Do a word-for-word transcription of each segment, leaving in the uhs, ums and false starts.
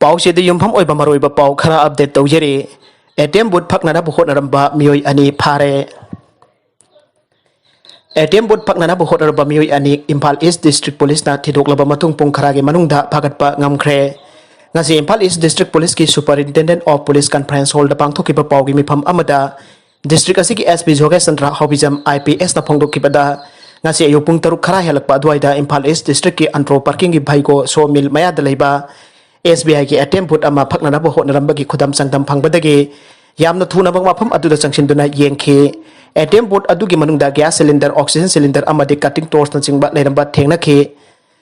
ꯄꯥꯎꯆꯦꯗ ꯌꯨꯝꯐꯝ ꯑꯣꯏꯕ ꯃꯔꯨꯑꯣꯏꯕ ꯄꯥꯎ ꯈꯔ ꯑꯞꯗꯦꯠ ꯇꯧꯖꯔꯤ꯫ ꯑꯦ ꯇꯤ ꯑꯦꯝ ꯕꯨꯠ ꯐꯛꯅꯅꯕ ꯍꯣꯠꯅꯔꯝꯕ ꯃꯤꯑꯣꯏ ꯑꯅꯤ ꯐꯥꯔꯦ꯫ ꯑꯦ ꯇꯤ ꯑꯦꯝ ꯕꯨꯠ ꯐꯛꯅꯅꯕ ꯍꯣꯠꯅꯔꯝꯕ ꯃꯤꯑꯣꯏ ꯑꯅꯤ ꯏꯝꯐꯥꯜ ꯏꯁ ꯗꯤꯁꯇ꯭ꯔꯤꯛ ꯄꯨꯂꯤꯁꯅ ꯊꯤꯗꯣꯛꯂꯕ ꯃꯇꯨꯡ ꯄꯨꯡ ꯈꯔꯒꯤ ꯃꯅꯨꯡꯗ ꯐꯥꯒꯠꯄ ꯉꯝꯈ꯭ꯔꯦ꯫ ꯉꯁꯤ ꯏꯝꯐꯥꯜ ꯏꯁ ꯗꯤꯁꯇ꯭ꯔꯤꯛ ꯄꯨꯂꯤꯁꯀꯤ Superintendent of Police Conference Hallꯗ ꯄꯥꯡꯊꯣꯛꯈꯤꯕ ꯄꯥꯎꯒꯤ ꯃꯤꯐꯝ ꯑꯃꯗ ꯗꯤꯁꯇ꯭ꯔꯤꯛ ꯑꯁꯤꯒꯤ S P ꯖꯣꯒꯦꯁ Chandra ꯍꯥꯎꯕꯤꯖꯝ I P ꯑꯦꯁꯅ ꯐꯣꯡꯗꯣꯛꯈꯤꯕꯗ, ꯉꯁꯤ ꯑꯌꯨꯛ ꯄꯨꯡ ꯇꯔꯨꯛ ꯈꯔ ꯍꯦꯜꯂꯛꯄ ꯑꯗꯨꯋꯥꯏꯗ ꯏꯝꯐꯥꯜ ꯏꯁ ꯗꯤꯁꯇ꯭ꯔꯤꯛꯀꯤ ꯑꯟꯗ꯭ꯔꯣ ꯄꯥꯔꯀꯤꯡꯒꯤ ꯚꯩꯒꯣ ꯁꯣ ꯃꯤꯜ ꯃꯌꯥꯗ ꯂꯩꯕ ꯑꯦꯁ ꯕꯤ ꯑꯥꯏꯒꯤ ꯑꯦ ꯇꯤ ꯑꯦꯝ ꯕꯨꯠ ꯑꯃ ꯐꯛꯅꯅꯕ ꯍꯣꯠꯅꯔꯝꯕꯒꯤ ꯈꯨꯗꯝ ꯆꯥꯡꯗꯝ ꯐꯪꯕꯗꯒꯤ ꯌꯥꯝꯅ ꯊꯨꯅꯃꯛ ꯃꯐꯝ ꯑꯗꯨꯗ ꯆꯪꯁꯤꯟꯗꯨꯅ ꯌꯦꯡꯈꯤ꯫ ꯑꯦ ꯇꯤ ꯑꯦꯝ ꯕꯨꯠ ꯑꯗꯨꯒꯤ ꯃꯅꯨꯡꯗ ꯒ꯭ꯌꯥꯁ ꯁꯤꯂꯤꯟꯗꯔ, ꯑꯣꯛꯁꯤꯖꯟ ꯁꯤꯂꯤꯟꯗꯔ ꯑꯃꯗꯤ ꯀꯠꯇꯤꯡ ꯇꯣꯔꯆꯅꯆꯤꯡꯕ ꯂꯩꯔꯝꯕ ꯊꯦꯡꯅꯈꯤ꯫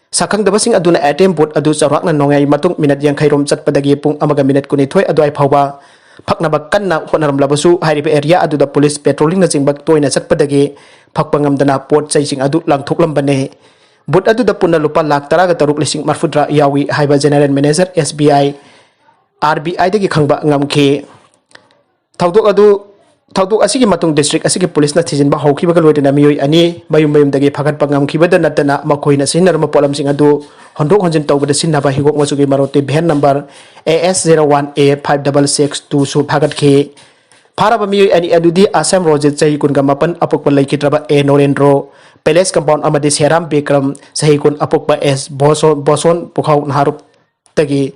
ꯁꯛꯈꯪꯗꯕꯁꯤꯡ ꯑꯗꯨꯅ ꯑꯦ ꯇꯤ ꯑꯦꯝ ꯕꯨꯠ ꯑꯗꯨ ꯆꯥꯎꯔꯥꯛꯅ ꯅꯣꯡꯌꯥꯏ ꯃꯇꯨꯡ ꯃꯤꯅꯠ ꯌꯥꯡꯈꯩ ꯔꯣꯝ ꯆꯠꯄꯗꯒꯤ ꯄꯨꯡ ꯑꯃꯒ ꯃꯤꯅꯠ ꯀꯨꯟꯅꯤꯊꯣꯏ ꯑꯗꯨꯋꯥꯏ ꯐꯥꯎꯕ ꯐꯛꯅꯕ ꯀꯟꯅ ꯍꯣꯠꯅꯔꯝꯂꯕꯁꯨ, ꯍꯥꯏꯔꯤꯕ ꯑꯦꯔꯤꯌꯥ ꯑꯗꯨꯗ ꯄꯨꯂꯤꯁ ꯄꯦꯇ꯭ꯔꯣꯂꯤꯡꯅꯆꯤꯡꯕ ꯇꯣꯏꯅ ꯆꯠꯄꯗꯒꯤ ꯐꯛꯄ ꯉꯝꯗꯅ ꯄꯣꯠ ꯆꯩꯁꯤꯡ ꯑꯗꯨ ꯂꯪꯊꯣꯛꯂꯝꯕꯅꯤ꯫ ꯕꯨꯠ ꯑꯗꯨꯗ ꯄꯨꯟꯅ ꯂꯨꯄꯥ ꯂꯥꯈ ꯇꯔꯥꯒ ꯇꯔꯨꯛ ꯂꯤꯁꯤꯡ ꯃꯔꯐꯨꯇꯔꯥ ꯌꯥꯎꯏ ꯍꯥꯏꯕ ꯖꯦꯅꯔꯦꯜ ꯃꯦꯅꯦꯖꯔ ꯑꯦꯁ ꯕꯤ ꯑꯥꯏ, ꯑꯥꯔ ꯕꯤ ꯑꯥꯏꯗꯒꯤ ꯈꯪꯕ ꯉꯝꯈꯤ꯫ ꯊꯧꯗꯣꯛ ꯑꯗꯨ, ꯊꯧꯗꯣꯛ ꯑꯁꯤꯒꯤ ꯃꯇꯨꯡ ꯗꯤꯁꯇ꯭ꯔꯤꯛ ꯑꯁꯤꯒꯤ ꯄꯨꯂꯤꯁꯅ ꯊꯤꯖꯤꯟꯕ ꯍꯧꯈꯤꯕꯒ ꯂꯣꯏꯅꯅ ꯃꯤꯑꯣꯏ ꯑꯅꯤ ꯃꯌꯨꯝ ꯃꯌꯨꯝꯗꯒꯤ ꯐꯥꯒꯠꯄ ꯉꯝꯈꯤꯕꯗ ꯅꯠꯇꯅ, ꯃꯈꯣꯏꯅ ꯁꯤꯖꯤꯟꯅꯔꯝꯕ ꯄꯣꯠꯂꯝꯁꯤꯡ ꯑꯗꯨ ꯍꯣꯟꯗꯣꯛ ꯍꯣꯟꯖꯤꯟ ꯇꯧꯕꯗ ꯁꯤꯖꯤꯟꯅꯕ ꯍꯤꯒꯣꯛ ꯃꯆꯨꯒꯤ Maruti van number A S zero one A five double six ꯇꯨꯁꯨ ꯐꯥꯒꯠꯈꯤ꯫ ꯐꯥꯔꯕ ꯃꯤꯑꯣꯏ ꯑꯅꯤ ꯑꯗꯨꯗꯤ ꯑꯁꯦꯝ ꯔꯣꯖꯤꯠ, ꯆꯍꯤ ꯀꯨꯟꯒ ꯃꯥꯄꯟ, ꯑꯄꯣꯛꯄ ꯂꯩꯈꯤꯗ꯭ꯔꯕ ꯑꯦ ꯅꯣꯔꯦꯟꯗ꯭ꯔꯣ, ꯄꯦꯂꯦꯁ ꯀꯝꯄꯥꯎꯟ, ꯑꯃꯗꯤ ꯁꯦꯔꯥꯝ ꯕꯤꯀ꯭ꯔꯝ, ꯆꯍꯤ ꯀꯨꯟ, ꯑꯄꯣꯛꯄ ꯑꯦꯁ ꯕꯣꯁꯣꯟ, ꯕꯣꯁꯣꯟ ꯄꯨꯈꯥꯎ ꯅꯍꯥꯔꯨꯞ ꯇꯒꯤ,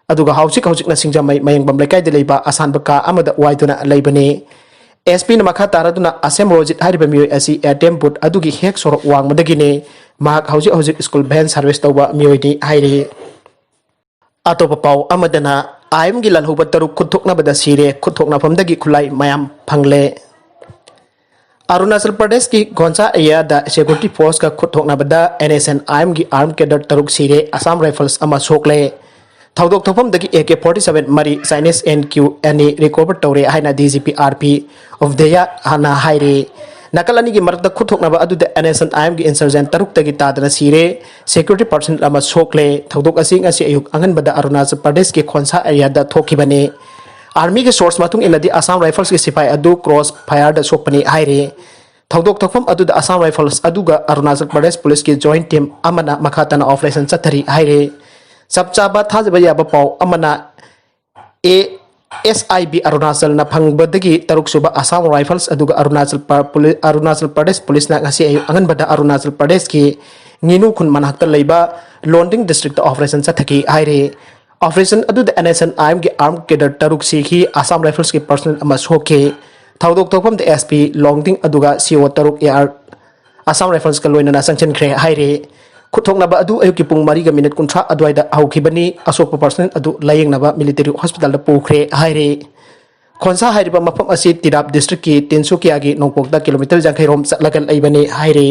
ꯑꯗꯨꯒ ꯍꯧꯖꯤꯛ ꯍꯧꯖꯤꯛꯅ ꯁꯤꯡꯖꯃꯩ ꯃꯌꯦꯡꯕꯝ ꯂꯩꯀꯥꯏꯗ ꯂꯩꯕ ꯑꯁꯥꯟꯕ ꯀꯥ ꯑꯃꯗ ꯋꯥꯏꯗꯨꯅ ꯂꯩꯕꯅꯤ꯫ ꯑꯦꯁ ꯄꯤꯅ ꯃꯈꯥ ꯇꯥꯔꯗꯨꯅ ꯑꯁꯦꯝ ꯔꯣꯖꯤꯠ ꯍꯥꯏꯔꯤꯕ ꯃꯤꯑꯣꯏ ꯑꯁꯤ ꯑꯦ ꯇꯤ ꯑꯦꯝ ꯕꯨꯠ ꯑꯗꯨꯒꯤ ꯍꯦꯛ ꯁꯣꯔꯣꯛ ꯋꯥꯡꯃꯗꯒꯤꯅꯤ꯫ ꯃꯍꯥꯛ ꯍꯧꯖꯤꯛ ꯍꯧꯖꯤꯛ ꯁ꯭ꯀꯨꯜ ꯚꯦꯟ ꯁꯥꯔꯚꯤꯁ ꯇꯧꯕ ꯃꯤꯑꯣꯏꯅꯤ ꯍꯥꯏꯔꯤ꯫ ꯑꯇꯣꯞꯄ ꯄꯥꯎ ꯑꯃꯗꯅ, ꯑꯥꯏ ꯑꯦꯝꯒꯤ ꯂꯥꯜꯍꯧꯕ ꯇꯔꯨꯛ ꯈꯨꯠ ꯊꯣꯛꯅꯕꯗ ꯁꯤꯔꯦ, ꯈꯨꯠ ꯊꯣꯛꯅꯐꯝꯗꯒꯤ ꯈꯨꯠꯂꯥꯏ ꯃꯌꯥꯝ ꯐꯪꯂꯦ꯫ ꯑꯔꯨꯅꯥꯆꯜ ꯄ꯭ꯔꯗꯦꯁꯀꯤ ꯈꯣꯟꯁꯥ ꯑꯦꯔꯤꯌꯥꯗ ꯁꯦꯀ꯭ꯌꯨꯔꯤꯇꯤ ꯐꯣꯔꯁꯀ ꯈꯨꯠ ꯊꯣꯛꯅꯕꯗ ꯑꯦꯟ ꯑꯦꯁ ꯑꯦꯟ ꯑꯥꯏ ꯑꯦꯝꯒꯤ ꯑꯥꯔꯝ ꯀꯦꯗꯔ ꯇꯔꯨꯛ ꯁꯤꯔꯦ, ꯑꯁꯥꯝ ꯔꯥꯏꯐꯜꯁ ꯑꯃ ꯁꯣꯛꯂꯦ꯫ ꯊꯧꯗꯣꯛ ꯊꯣꯛꯐꯝꯗꯒꯤ ꯑꯦ ꯀꯦ ꯐꯣꯔꯇꯤ ꯁꯚꯦꯟ ꯃꯔꯤ, ꯆꯥꯏꯅꯤꯁ ꯑꯦꯟ ꯀ꯭ꯌꯨ ꯑꯅꯤ ꯔꯤꯀꯣꯚꯔ ꯇꯧꯔꯦ ꯍꯥꯏꯅ D G P R P of ꯗꯦꯌꯥ ꯍꯥꯟꯅ ꯍꯥꯏꯔꯤ꯫ ꯅꯥꯀꯜ ꯑꯅꯤꯒꯤ ꯃꯔꯛꯇ ꯈꯨꯠ ꯊꯣꯛꯅꯕ ꯑꯗꯨꯗ ꯑꯦꯟ ꯑꯦꯁ ꯑꯦꯟ ꯑꯥꯏ ꯑꯦꯝꯒꯤ ꯏꯟꯁꯔꯖꯦꯟ ꯇꯔꯨꯛꯇꯒꯤ ꯇꯥꯗꯅ ꯁꯤꯔꯦ, ꯁꯦꯀ꯭ꯌꯨꯔꯤꯇꯤ ꯄꯥꯔꯁꯅꯦꯜ ꯑꯃ ꯁꯣꯛꯂꯦ꯫ ꯊꯧꯗꯣꯛ ꯑꯁꯤ ꯉꯁꯤ ꯑꯌꯨꯛ ꯑꯉꯟꯕꯗ ꯑꯔꯨꯅꯥꯆꯜ ꯄ꯭ꯔꯗꯦꯁꯀꯤ ꯈꯣꯟꯁꯥ ꯑꯦꯔꯤꯌꯥꯗ ꯊꯣꯛꯈꯤꯕꯅꯤ꯫ ꯑꯥꯔꯃꯤꯒꯤ ꯁꯣꯔꯁ ꯃꯇꯨꯡ ꯏꯟꯅꯗꯤ, ꯑꯁꯥꯝ ꯔꯥꯏꯐꯜꯁꯀꯤ ꯁꯤꯐꯥꯏ ꯑꯗꯨ ꯀ꯭ꯔꯣꯁ ꯐꯥꯌꯔꯗ ꯁꯣꯛꯄꯅꯤ ꯍꯥꯏꯔꯤ꯫ ꯊꯧꯗꯣꯛ ꯊꯣꯛꯐꯝ ꯑꯗꯨꯗ ꯑꯁꯥꯝ ꯔꯥꯏꯐꯜꯁ ꯑꯗꯨꯒ ꯑꯔꯨꯅꯥꯆꯜ ꯄ꯭ꯔꯗꯦꯁ ꯄꯨꯂꯤꯁꯀꯤ ꯖꯣꯏꯟ ꯇꯤꯝ ꯑꯃꯅ ꯃꯈꯥ ꯇꯥꯅ ꯑꯣꯄꯔꯦꯁꯟ ꯆꯠꯊꯔꯤ ꯍꯥꯏꯔꯤ꯫ ꯆꯞ ꯆꯥꯕ ꯊꯥꯖꯕ ꯌꯥꯕ ꯄꯥꯎ ꯑꯃꯅ, ꯑꯦ ꯑꯦꯁ ꯑꯥꯏ ꯕꯤ ꯑꯔꯨꯅꯥꯆꯜꯅ ꯐꯪꯕꯗꯒꯤ ꯇꯔꯨꯛ ꯁꯨꯕ ꯑꯁꯥꯝ ꯔꯥꯏꯐꯜꯁ ꯑꯗꯨꯒ ꯑꯔꯨꯅꯥꯆꯜ ꯄ-, ꯄꯨꯂꯤ-, ꯑꯔꯨꯅꯥꯆꯜ ꯄ꯭ꯔꯗꯦꯁ ꯄꯨꯂꯤꯁꯅ ꯉꯁꯤ ꯑꯌꯨꯛ ꯑꯉꯟꯕꯗ ꯑꯔꯨꯅꯥꯆꯜ ꯄ꯭ꯔꯗꯦꯁꯀꯤ ꯉꯤꯅꯨ ꯈꯨꯟ ꯃꯅꯥꯛꯇ ꯂꯩꯕ ꯂꯣꯟꯗꯤꯡ ꯗꯤꯁꯇ꯭ꯔꯤꯛꯇ ꯑꯣꯄꯔꯦꯁꯟ ꯆꯠꯊꯈꯤ ꯍꯥꯏꯔꯤ꯫ ꯑꯣꯄꯔꯦꯁꯟ ꯑꯗꯨꯗ ꯑꯦꯟ ꯑꯦꯁ ꯑꯦꯟ ꯑꯥꯏ ꯑꯦꯝꯒꯤ ꯑꯥꯔꯝ ꯀꯦꯗꯔ ꯇꯔꯨꯛ ꯁꯤꯈꯤ, ꯑꯁꯥꯝ ꯔꯥꯏꯐꯜꯁꯀꯤ ꯄꯔꯁꯅꯦꯜ ꯑꯃ ꯁꯣꯛꯈꯤ꯫ ꯊꯧꯗꯣꯛ ꯊꯣꯛꯐꯝꯗ ꯑꯦꯁ ꯄꯤ ꯂꯣꯡꯗꯤꯡ ꯑꯗꯨꯒ ꯁꯤ ꯑꯣ ꯇꯔꯨꯛ ꯑꯦ ꯑꯥꯔ ꯑꯁꯥꯝ ꯔꯥꯏꯐꯜꯁꯀ ꯂꯣꯏꯅꯅ ꯆꯪꯁꯤꯟꯈ꯭ꯔꯦ ꯍꯥꯏꯔꯤ꯫ ꯈꯨꯠꯊꯣꯛꯅꯕ ꯑꯗꯨ ꯑꯌꯨꯛꯀꯤ ꯄꯨꯡ ꯃꯔꯤꯒ ꯃꯤꯅꯤꯠ ꯀꯨꯟꯊ꯭ꯔꯥ ꯑꯗꯨꯋꯥꯏꯗ ꯍꯧꯈꯤꯕꯅꯤ꯫ ꯑꯁꯣꯛꯄ ꯄꯔꯁꯅꯦꯜ ꯑꯗꯨ ꯂꯥꯌꯦꯡꯅꯕ ꯃꯤꯂꯤꯇꯔꯤ ꯍꯣꯁꯄꯤꯇꯥꯜꯗ ꯄꯨꯈ꯭ꯔꯦ ꯍꯥꯏꯔꯤ꯫ ꯈꯣꯟꯁꯥ ꯍꯥꯏꯔꯤꯕ ꯃꯐꯝ ꯑꯁꯤ ꯇꯤꯔꯥꯞ ꯗꯤꯁꯇ꯭ꯔꯤꯛꯀꯤ ꯇꯤꯟꯁꯨꯀꯤꯌꯥꯒꯤ ꯅꯣꯡꯄꯣꯛꯇ ꯀꯤꯂꯣꯃꯤꯇꯔ ꯌꯥꯡꯈꯩ ꯔꯣꯝ ꯆꯠꯂꯒ ꯂꯩꯕꯅꯤ ꯍꯥꯏꯔꯤ꯫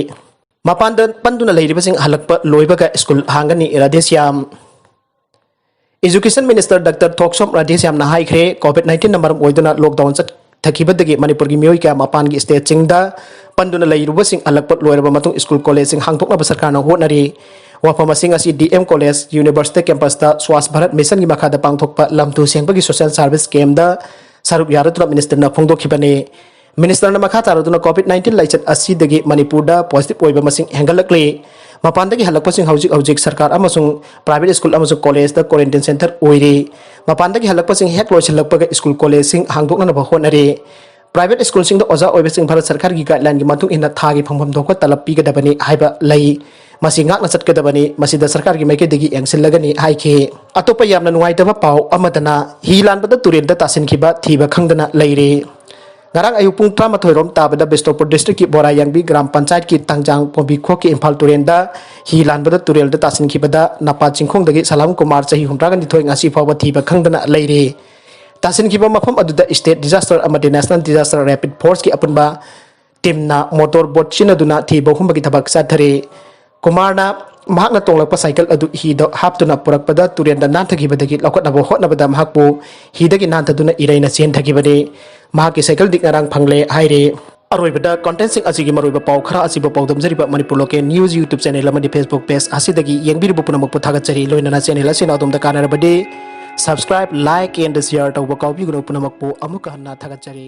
ꯃꯄꯥꯟꯗ ꯄꯟꯗꯨꯅ ꯂꯩꯔꯤꯕꯁꯤꯡ ꯍꯜꯂꯛꯄ ꯂꯣꯏꯕꯒ ꯁ꯭ꯀꯨꯜ ꯍꯥꯡꯒꯅꯤ꯫ ꯔꯥꯙꯦꯁ꯭ꯌꯥꯝ꯫ Education Minister Doctor ꯊꯣꯛꯁꯣꯝ ꯔꯥꯙꯦꯁ꯭ꯌꯥꯝꯅ ꯍꯥꯏꯈ꯭ꯔꯦ, COVID nineteen ꯃꯔꯝ ꯑꯣꯏꯗꯨꯅ lockdown ꯆꯠꯊꯈꯤꯕꯗꯒꯤ ꯃꯅꯤꯄꯨꯔꯒꯤ ꯃꯤꯑꯣꯏ ꯀꯌꯥ ꯃꯄꯥꯟꯒꯤ stateꯁꯤꯡꯗ ꯄꯟꯗꯨꯅ ꯂꯩꯔꯨꯕꯁꯤꯡ ꯍꯜꯂꯛꯄ ꯂꯣꯏꯔꯕ ꯃꯇꯨꯡ ꯁ꯭ꯀꯨꯜ ꯀꯣꯂꯦꯖꯁꯤꯡ ꯍꯥꯡꯗꯣꯛꯅꯕ ꯁꯔꯀꯥꯔꯅ ꯍꯣꯠꯅꯔꯤ꯫ ꯋꯥꯐꯝ ꯑꯁꯤ ꯉꯁꯤ ꯗꯤ ꯑꯦꯝ ꯀꯣꯂꯦꯖ, ꯌꯨꯅꯤꯚꯔꯁꯤꯇꯤ ꯀꯦꯝꯄꯁꯇ ꯁ꯭ꯋꯥꯁ ꯚꯥꯔꯠ ꯃꯤꯁꯟꯒꯤ ꯃꯈꯥꯗ ꯄꯥꯡꯊꯣꯛꯄ ꯂꯝ ꯇꯨ ꯁꯦꯡꯕꯒꯤ social service campꯗ ꯁꯔꯨꯛ ꯌꯥꯔꯗꯨꯅ ꯃꯤꯅꯤꯁꯇꯔꯅ ꯐꯣꯡꯗꯣꯛꯈꯤꯕꯅꯤ꯫ ꯃꯤꯅꯤꯁꯇꯔꯅ ꯃꯈꯥ ꯇꯥꯔꯗꯨꯅ COVID nineteen ꯂꯥꯏꯆꯠ ꯑꯁꯤꯗꯒꯤ ꯃꯅꯤꯄꯨꯔꯗ positive ꯑꯣꯏꯕ ꯃꯁꯤꯡ ꯍꯦꯟꯒꯠꯂꯛꯂꯤ꯫ ꯃꯄꯥꯟꯗꯒꯤ ꯍꯜꯂꯛꯄꯁꯤꯡ ꯍꯧꯖꯤꯛ ꯍꯧꯖꯤꯛ ꯁꯔꯀꯥꯔ ꯑꯃꯁꯨꯡ private ꯁ꯭ꯀꯨꯜ ꯑꯃꯁꯨꯡ ꯀꯣꯂꯦꯖꯇ quarantine centre ꯑꯣꯏꯔꯤ꯫ ꯃꯄꯥꯟꯗꯒꯤ ꯍꯜꯂꯛꯄꯁꯤꯡ ꯍꯦꯛ ꯂꯣꯏꯁꯤꯜꯂꯛꯄꯒ ꯁ꯭ꯀꯨꯜ ꯀꯣꯂꯦꯖꯁꯤꯡ ꯍꯥꯡꯗꯣꯛꯅꯅꯕ ꯍꯣꯠꯅꯔꯤ꯫ Private ꯁ꯭ꯀꯨꯜꯁꯤꯡꯗ ꯑꯣꯖꯥ ꯑꯣꯏꯕꯁꯤꯡ ꯚꯥꯔꯠ ꯁꯔꯀꯥꯔꯒꯤ guideline ꯒꯤ ꯃꯇꯨꯡ ꯏꯟꯅ ꯊꯥꯒꯤ ꯐꯪꯐꯝ ꯊꯣꯛꯄ ꯇꯂꯕ ꯄꯤꯒꯗꯕꯅꯤ ꯍꯥꯏꯕ ꯂꯩ꯫ ꯃꯁꯤ ꯉꯥꯛꯅ ꯆꯠꯀꯗꯕꯅꯤ꯫ ꯃꯁꯤꯗ ꯁꯔꯀꯥꯔꯒꯤ ꯃꯥꯏꯀꯩꯗꯒꯤ ꯌꯦꯡꯁꯤꯜꯂꯒꯅꯤ ꯍꯥꯏꯈꯤ꯫ ꯑꯇꯣꯞꯄ ꯌꯥꯝꯅ ꯅꯨꯡꯉꯥꯏꯇꯕ ꯄꯥꯎ ꯑꯃꯗꯅ ꯍꯤ ꯂꯥꯟꯕꯗ ꯇꯨꯔꯦꯜꯗ ꯇꯥꯁꯤꯟꯈꯤꯕ ꯊꯤꯕ ꯈꯪꯗꯅ ꯂꯩꯔꯤ꯫ ꯉꯔꯥꯡ ꯑꯌꯨꯛ ꯄꯨꯡ ꯇꯔꯥꯃꯥꯊꯣꯏ ꯔꯣꯝ ꯇꯥꯕꯗ ꯕꯤꯁꯅꯨꯄꯨꯔ ꯗꯤꯁꯇ꯭ꯔꯤꯛꯀꯤ ꯕꯣꯔꯥꯌꯥꯡꯕꯤ ꯒ꯭ꯔꯥꯝ ꯄꯟꯆꯥꯌꯠꯀꯤ ꯇꯥꯡꯖꯥꯡ ꯄꯣꯝꯕꯤꯈꯣꯛꯀꯤ ꯏꯝꯐꯥꯜ ꯇꯨꯔꯦꯜꯗ ꯍꯤ ꯂꯥꯟꯕꯗ ꯇꯨꯔꯦꯜꯗ ꯇꯥꯁꯤꯟꯈꯤꯕꯗ ꯅꯄꯥ ꯆꯤꯡꯈꯣꯡꯗꯒꯤ ꯁꯂꯥꯝ ꯀꯨꯃꯥꯔ, ꯆꯍꯤ ꯍꯨꯝꯗ꯭ꯔꯥꯒ ꯅꯤꯊꯣꯏ, ꯉꯁꯤ ꯐꯥꯎꯕ ꯊꯤꯕ ꯈꯪꯗꯅ ꯂꯩꯔꯤ꯫ ꯇꯥꯁꯤꯟꯈꯤꯕ ꯃꯐꯝ ꯑꯗꯨꯗ state disaster ꯑꯃꯗꯤ national disaster rapid force ꯀꯤ ꯑꯄꯨꯟꯕ team ꯅ motor boat ꯁꯤꯖꯤꯟꯅꯗꯨꯅ ꯊꯤꯕ ꯍꯨꯝꯕꯒꯤ ꯊꯕꯛ ꯆꯠꯊꯔꯤ꯫ ꯀꯨꯃꯥꯔꯅ ꯃꯍꯥꯛꯅ ꯇꯣꯡꯂꯛꯄ ꯁꯥꯏꯀꯜ ꯑꯗꯨ ꯍꯤꯗ ꯍꯥꯞꯇꯨꯅ ꯄꯨꯔꯛꯄꯗ ꯇꯨꯔꯦꯜꯗ ꯅꯥꯟꯊꯈꯤꯕꯗꯒꯤ ꯂꯧꯈꯠꯅꯕ ꯍꯣꯠꯅꯕꯗ ꯃꯍꯥꯛꯄꯨ ꯍꯤꯗꯒꯤ ꯅꯥꯟꯊꯗꯨꯅ ꯏꯔꯩꯅ ꯆꯦꯟꯊꯈꯤꯕꯅꯤ꯫ ꯃꯍꯥꯛꯀꯤ ꯁꯥꯏꯀꯜꯗꯤ ꯉꯔꯥꯡ ꯐꯪꯂꯦ ꯍꯥꯏꯔꯤ꯫ ꯑꯔꯣꯏꯕꯗ content ꯁꯤꯡ ꯑꯁꯤꯒꯤ ꯃꯔꯨꯑꯣꯏꯕ ꯄꯥꯎ ꯈꯔ ꯑꯁꯤꯕꯨ ꯄꯥꯎꯗꯝꯖꯔꯤꯕ Manipur local news YouTube channel ꯑꯃꯗꯤ Facebook page ꯑꯁꯤꯗꯒꯤ ꯌꯦꯡꯕꯤꯔꯤꯕ ꯄꯨꯝꯅꯃꯛꯄꯨ ꯊꯥꯒꯠꯆꯔꯤ꯫ ꯂꯣꯏꯅꯅ channel ꯑꯁꯤꯅ ꯑꯗꯣꯝꯗ ꯀꯥꯟꯅꯔꯕꯗꯤ subscribe, like and share ꯇꯧꯕ ꯀꯥꯎꯕꯤꯒꯅꯨ꯫ ꯄꯨꯝꯅꯃꯛꯄꯨ ꯑꯃꯨꯛꯀ ꯍꯟꯅ ꯊꯥꯒꯠꯆꯔꯤ꯫